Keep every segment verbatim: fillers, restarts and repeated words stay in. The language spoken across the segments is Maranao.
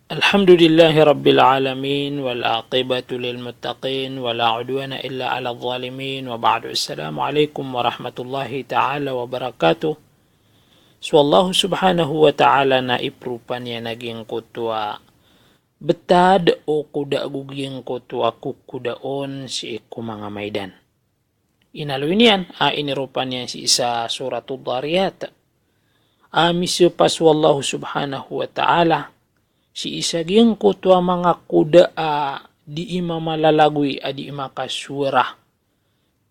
Alhamdulillahi Rabbil Alamin, wal aqibatu lil muttaqin, wala udwana illa ala zalimin, wa ba'du. Assalamu alaikum warahmatullahi ta'ala wabarakatuh. So Allah subhanahu wa ta'ala na ipropan iyan a giyangkoto a betad o koda ago giyangkoto a kokoda on sii ko manga maidan. Inaloy niyan a iniropa niyan sii sa Suratul Dhariyat a misepas o Allah subhanahu wa ta'ala sii sa giyangkoto a manga koda a dii mamalalagoy a dii makasowara.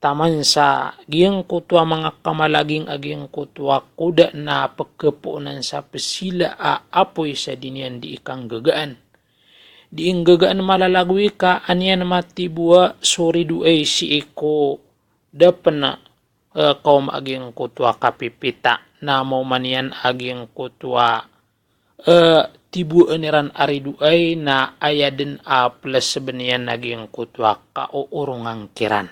Taman sa giyangkoto a manga kamalaging a giyangkoto a koda na pekepoonan sa pesila a apoy sa di niyan dii kanggagaan. Dii nggagaan malalagoy ka an iyan matibowa so ridoay sii ko da pen, eh, kaoma a giyangkoto a kapipita. Na maoma niyan a giyangkoto a, eh, tibowaan iran a ridoay na aya den a peleseben iyan a giyangkoto a kaoorongan kiran.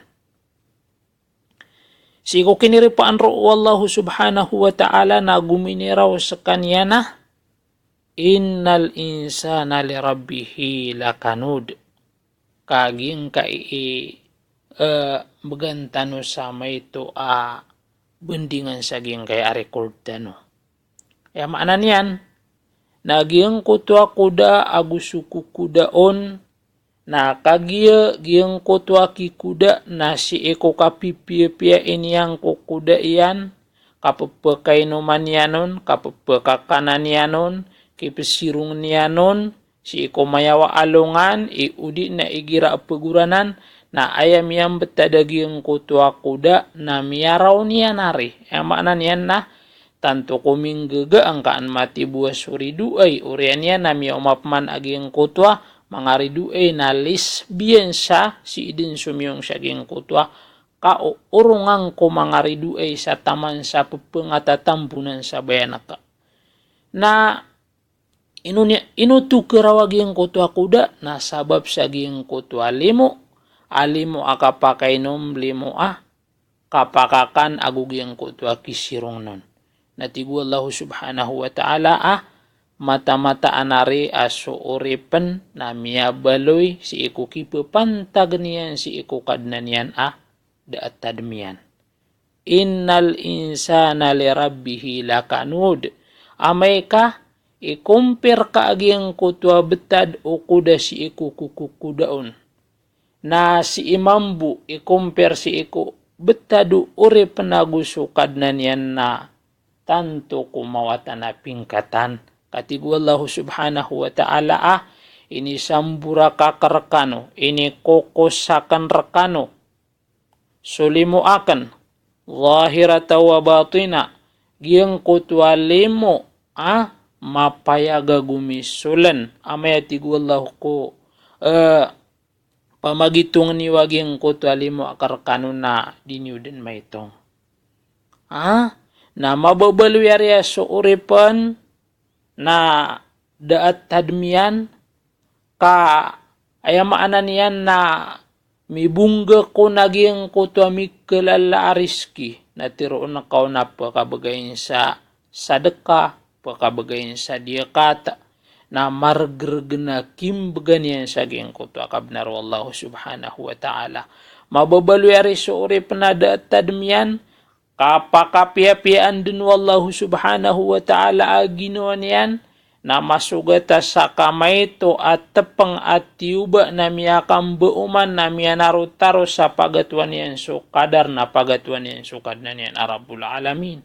Sii ko kiniripaan roo o Allah subhanahu wa ta'ala na gominiraw sekaniyan a, "Innal insana li rabbihi lakanud." Ka giyangkai i, eh, began tano sa maito a bendingan sa giyangkai a record tano. Aya maana niyan na giyangkoto a koda ago so kokoda on na kagiya giyangkoto a kikoda na sii ko kapipiyapiya iniyan ko koda iyan, kapepekainoman iyan on, kapepekakanan iyan on, kipesirong iyan on sii ko mayawa a alongan, i odi na igira a pegoranan, na aya miyambetad a giyangkoto a koda na miyaraw niyan ari. Aya maana niyan na tanto ko minggaga angka an matibowa so ridoay, oriyan iyan na miyaoma peman a giyangkoto a manga ridoay na lisbiyan sa sii den somiyong sa giyangkoto a kaoorongan ko manga ridoay sa taman sa pepengatatambonan sa bayanaka. Na ino ni, ino tokeraw a giyangkoto a koda na sabap sa giyangkoto a limo, a limo a kapakainom, limo a kapakakan ago giyangkoto a kisirong non. Na tig o Allah subhanahu wa ta'ala a mataan-mataan ari a so oripen na miyabaloy sii ko kipepantag niyan sii ko Kadnan iyan a da a tadem iyan. Innal insana li rabbihi lakanud. Amay ka i-compare ka a giyangkoto a betad o koda sii ko kokoda on. Na sii mambo i-compare sii ko betad o oripen ago so Kadnan iyan na tanto ko mawatan a pingkatan. Ka tig o Allah subhanahu wa ta'ala a, inisamborak aken rekano, inikokos aken rekano so limo aken, zahiratan wa batina, giyangkoto a limo a mapayag ago misolen, amay a tig o Allah ko, eh, pamagitong niyo a giyangkoto a limo aken rekano na di niyo den maitong. Ah, na mababaloy ari a so oripen na da a tadem iyan, ka aya maana niyan na mibongga ko na giyangkoto a mikelala a rizki, na teroon ka on a pekabegay sa sadeka, pekabegay sa diyakat, na maregreg na kimbegan iyan sa giyangkoto a kabenar o Allah subhanahu wa ta'ala. Mababaloy ari so oripen a da a tadem iyan, kapakapiyapiyaan den o Allah subhanahu wa ta'ala a ginawa niyan, na masogat a sakamaito a tepeng a tiyoba na miyakambaoman na miyanarotaro sa pagatowan iyan so kadar na pagatowan iyan so Kadnan iyan a Rabbul Alamin.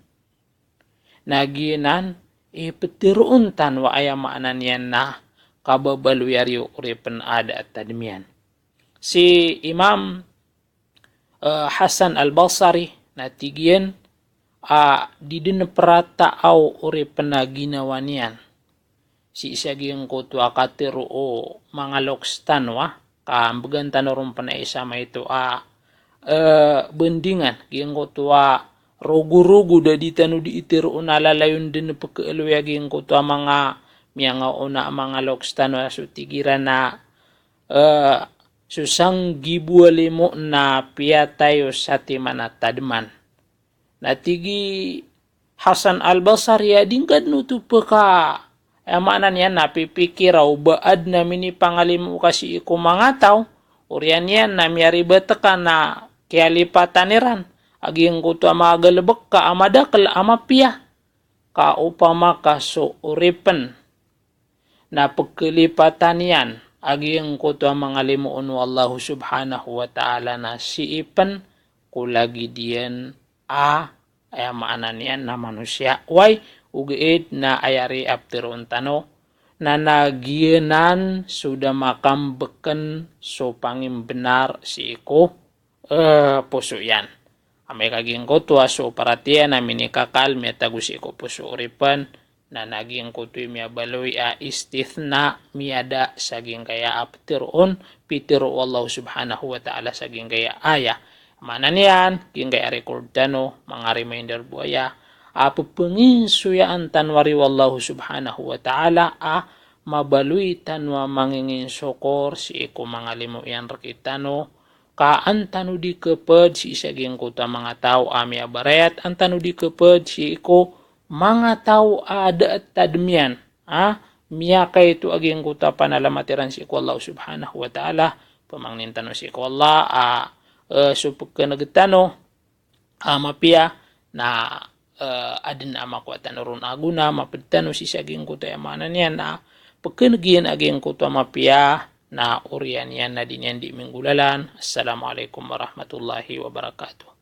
Na giyanan i peteroon tano a aya maana niyan na kababaloy ari o oripen a da a tadem iyan. Si Imam, eh, Hasan Al-Basri na tig iyan a di den perataaw o oripen a ginawa niyan sii sa giyangkoto a katero o manga loks tano a, ka mbegan tano ron pen a isa maito a, eh, bendingan, giyangkoto a rogorogo da di tano di iteroon a lalayon den pekeeloya giyangkoto a manga miyangaona a manga loks tano a so tig iran a, eh, so sanggibo a limo na piyatay o satiman a tademan. Na tig i Hasan Al-Basri a di ngka den oto peka, Aya maana niyan na pipikira o ba adn a minipangalimo ka sii ko manga taw, oriyan iyan na miyaribat ka na kiyalipatan iran a giyangkoto a manga galbk ka a madakl a mapiya. Ka opama ka so oripn na pkhalipatan iyan a giyangkoto a manga limo o Allahu subhanahu wa ta'ala na sii pn ko lagid iyan a, aya maana niyan na manosiya. Wai, ogaid na aya ari a ptharoon tano na, na giyanan so da makambkn so pangimbnar sii ko eh, poso iyan. Amay ka giyangkoto a so paratiyaya na minikakal, miyatago sii ko poso o oripn, na, na giyangkoto i miyabaloy a istithna, miyada sa giyangkaya a ptharoon, pitharo o Allah subhanahu wa ta'ala sa giyangkaya aya. Maana niyan, giyangkaya record tano, manga reminder bo aya a pphanginsoyaan tano ari o Allah subhanahu wa ta'ala a mabaloy tano a manginginsokor sii ko manga limo iyan rktano, ka an tano di khapd sii sa giyangkoto a manga taw a miyabarayat, an tano di khapd sii ko manga taw a da a tadm iyan a miyakaito a giyangkoto a panalamat iran sii ko Allah subhanahu wa ta'ala. Pamangnin tano sii ko Allah a, eh, so pkhan'g tano a mapiya na, eh, adn a makowa tano ron a gona, mapd tano sii sa giyangkoto a, aya maana niyan na pkhan'g iyan a giyangkoto a mapiya, na oriyan iyan na di niyan di minggolalan. Assalamu alaikum warahmatullahi wabarakatuh.